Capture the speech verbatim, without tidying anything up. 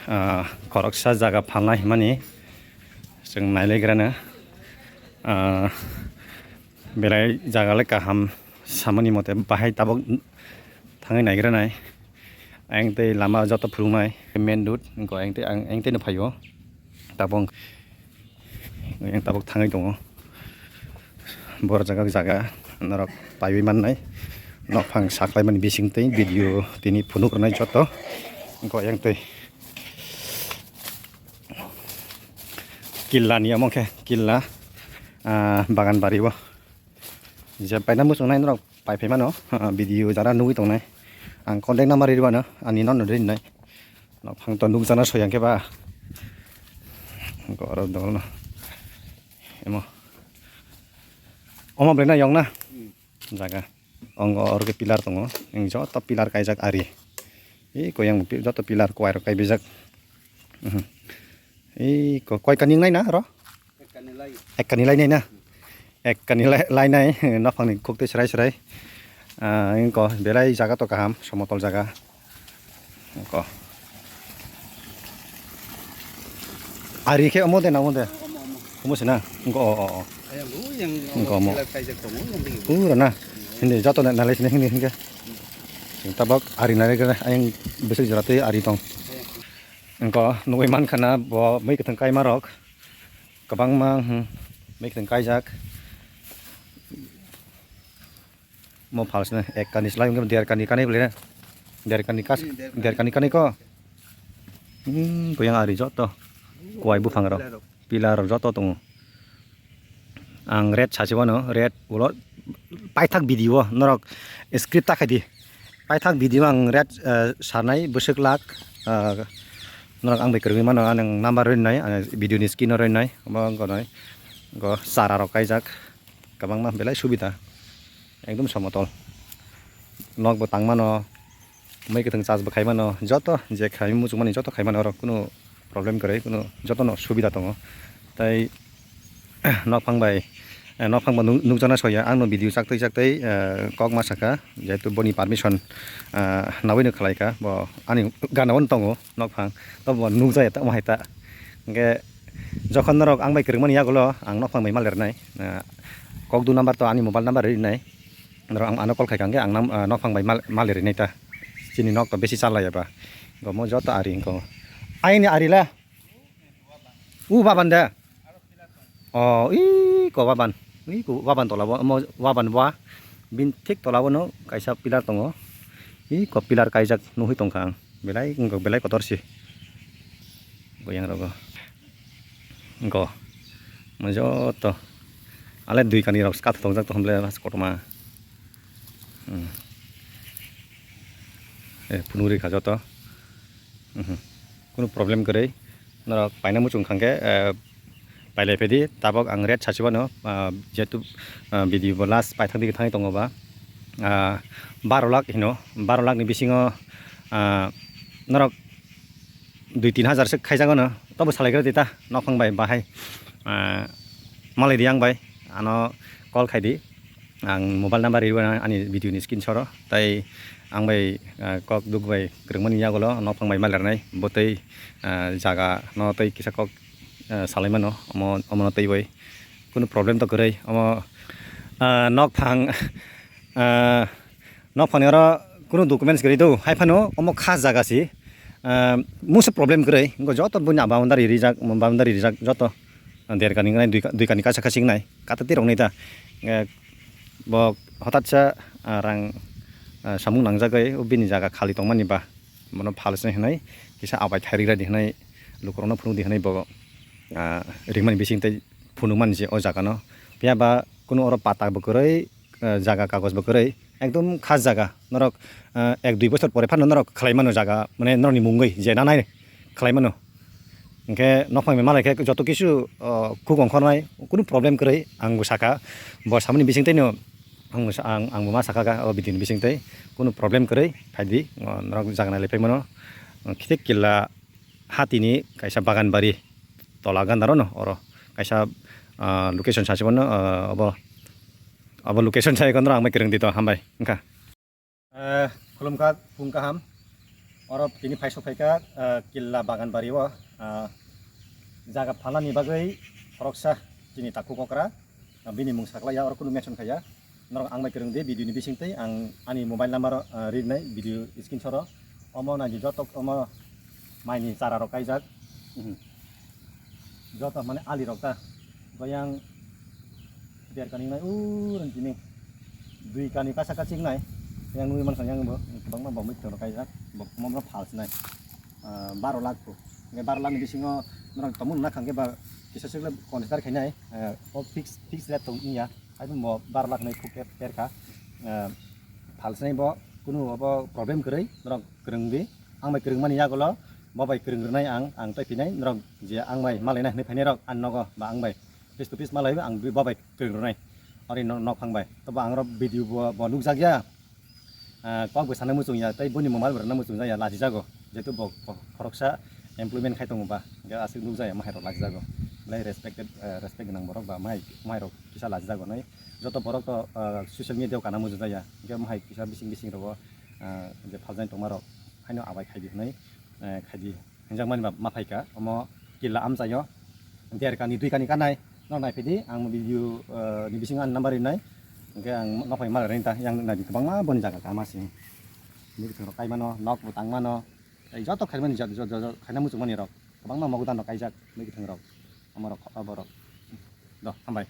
Ah, khoroksa jaga phalna himani chwng nailaigrana. Ah, belai jaga le kaham samani mote bahai tabok thangwi naigranai. Ayang tei lama joto phulungnai main road, engko ayang tei, ang, ayang tei no phaio. Tabok, ayang tabok thangwi tongo. Bor jaga jaga norok paiwi mannai. Nokphang saklaimani bising tei video tini phunuk rwnai joto. Engko ayang tei. Killa ni omo khe killa, ah, bagan bari o. Je paina muchungnai norok pai phai mano, ah, video jara nugwi tongnai. Ang contact number ri rwno, ani nono rinai. Nokphang to nukjana soyang khe ba. Gorok dol no. Emo. Omo belai na yong na? Hmm. Jaga. Ongo oro khe pillar tongo. Eng joto pillar kaijak ari. Ei koyang pi-, joto pillar kwai rok kaibijak. Mhm. Ei ko-, koi kani nai na ro? Ek kani lai. Ek kani lai nai na? Ek kani lai, lai nai, nophangni khuk twi srai srai. Ah, engko belai jaga to kaham, somotol jaga. Engko. Ari khe omo de na omo de? Omo, omo. Omo se na? Engko, o, o, o. Ayang bu yang Engko omo. Pillar kaijak tongo, yang digi bu. Pura na? Hindi, joto na, nalai sini hindi, hindi. Sing tabak ari nalai kena, ayang besok jora twi ari tong. Ayang. Engko, nugui mankha na, bo mui kwthwng kaima rok. Kwbangma, hmm, mui kwthwng kaijak. Mo phalsne ek kani slai wngkhe der kani kanwi bwlai na. Der kani kas-, hmm, der kani. Der kani kanwi ko. Hmm, kuyang ari joto. Kuwai buphang rok. Pillar rok. Pillar rok joto tongo. Ang red sachi wano, red ulo paithak video o norok script ta khaidi. Paithak video ang red, eh, sarnai bwswk lak, eh, norok ang bai kwrwngwi mano, ang number rinai, eh, video ni screen o rinai, omo wngkha nai, wngkha chara rok kaijak. Kwbangma belai subida, ekdom somotol. Nok bo tang mano, mui kwthwng chas bo khai mano, joto je khai muchung mani joto khai mano, oro kunu problem kwrwi, kunu jotono subida tongo. Tai nokphang bai, eh, nokphang bo nuk-, nukjakna soya, ang no video chaktwi chaktwi, eh, kok ma saka, jehetu boni permission, eh, nawi no khlai kha, bo ani gana o tongo nokphang, to bo nukjaya tamo hai ta. Hwnkhe, Jokhon norok ang bai kwrwngmani yagulo ang nokphang bai mal rwnai. Ah, kok du number to ani mobile number rinai. Norok ang ano call khai kha hwnkhe ang nam-, ah, nokphang bai mal, mal rinai ta. Chini nok to besi chalai eba. Gomo joto ari wngkho. Aini ari le. U baban de. O, i ko baban. I ko baban tola bo, mo baban ba. Bin thik tola bono kaisa pillar tongo. I ko pillar kaijak nugwi tongkha ang. Belai wngkha, belai kotor se. Boyang rogo. Wngkha. Mo joto. Ale dui kani rok kathok tongjak to hwnle mas kotorma. Hmm. Eh, phunuk ri kha joto. Mhm. Kunu problem kwrwi. Norok paina muchung kha hwnkhe, eh, pailai phaidi, tabok ang rate sachi wano, ah, jehetu, ah, video bo last paithak digi thangwi tongo ba, ah, baro lakh hino, baro lakh ni bisingo, ah, norok dui tin hajar se khaijak wano, tobo salai gra di ta, nokhang bai bahai, ah, malai di ang bai, ano call khai di. Ang mobile number riwi ani video ni screenshot o, tai ang bai, ah, kok duk bai kwrwngmani yagulo nokphang bai malernai bo tei, ah, jaga no tei kisa kok, ah, salai mano omo, omono tei bai kunu problem to kwrwi omo, ah, nokphang, ah, nokphang ni oro kunu documents kwrwi do hai phano omo kha jaga si, ah, mungsa problem kwrwi wngkha joto buini boundary rijak, boundary rijak joto. Der kani wngnai, dui ka-, dui kani kaisa kaisa wngnai. Kata tirok nai ta. Eh, bo hotat sa, ah, rang, ah, samung nangjagwi o bini jaga khali tongmani ba. Bono phalsnai hwnwi kisa abai thai rwgwlai di hwnwi lukurokno phunuk di hwnwi bo, ah, ringmani bising tei phunukmani se o jagano. Phiya ba kunu oro pata bo kwrwi, eh, jaga kagoj bo kwrwi, ekdom khas jaga. Norok, eh, ek dui bosor pore phano norok khlai mano jaga, mane norokni mungwi je nanai khlai mano. Hwnkhe nokphang bai malai khe joto kisu, oh, khuk ongkhornai, kunu problem kwrwi. Ang bo saka, bo samani bising tei no ang bo sa-, ang, ang bo ma saka kha, o video ni bising tei kunu problem kwrwi phaidi, oh, norok jaga nailai phai mano. Khitik killa hatini kaisa bagan bari tola gandaro no oro kaisa, ah, location sachi mano, ah, obo, obo location sai kondro ang bai kwrwng di to hambai wngkha. Eh, khulumkha phung kaham. Oro tini phai sok phaikha, ah, Killa Bagan Bari o, ah, jaga phalnani bagwi khoroksa chini takhuk okra, ah, bini mung saklaiya, oro kunu mention khaiya. Norok ang bai kwrwng di video ni bisingtwi ang ani mobile number, ah, rinai video screenshot o. Omo naidi joto omo maini chara rok kaijak. Mhm. Joto mane ali rok ta. Bayang der kani nai u rang tini. Dui kani kasa kasi nai. Yang nui mansa yang bo. Bangma bo mit kono kaijak. Bo mo mo phal sinai. Ah, baro lakh ko. Nge baro lakh ni bisingo norok tomun na khangke ba kisa sikle consider khainai. Ah, o fix, fix rate tong iya. Hai bo baro lakh nai khuk ter, ter kha. Ah, phal sinai bo kunu obo problem kwrwi norok kwrwng di. Ang bai kwrwngmani yagulo bo bai kwrwng rwnai ang, ang tei phinai norok je ang bai malaina hinwi phainai rok ani nogo ba ang bai face to face malai ang bo bai kwrwng rwnai. Ori no-, nok phang bai. Tobo ang rok video bo, bo nukjak ya. Ah, kok bo sana muchung ya, tei boni mobile bo rwna muchung ya, laji jago. Jehetu bo, bo khoroksa employment khai tongo ba, hingke aswk nukjaya, mahai rok laji jago. Belai respected, eh, respect gwnang borok ba, mahai, mahai rok kisa laji jago nai. Joto borok to, ah, social media o kana muchung jaya, hingke mahai kisa bising bising rogo, ah, je phaljaini tongma rok, haino abai khai di hinwi, eh, khai di. Hinjak mani ba ma phaikha, omo Killa amchaio, der kani, dui kani kanai, no nai phidi, ang video, eh, ni bisingo ang number rinai, hingke ang no phai ma rinai ta, yang nai kwbangma boni jaga kama sing. Ni bwkhwrang rok kai mano, nok bo tang mano, tei joto khai mani jat, jat, jat, jat, khaina muchung mani rok, kwbangma mogodan rok kaijak, ni bwkhwrang rok, omo rok, obo rok. Do, hambai.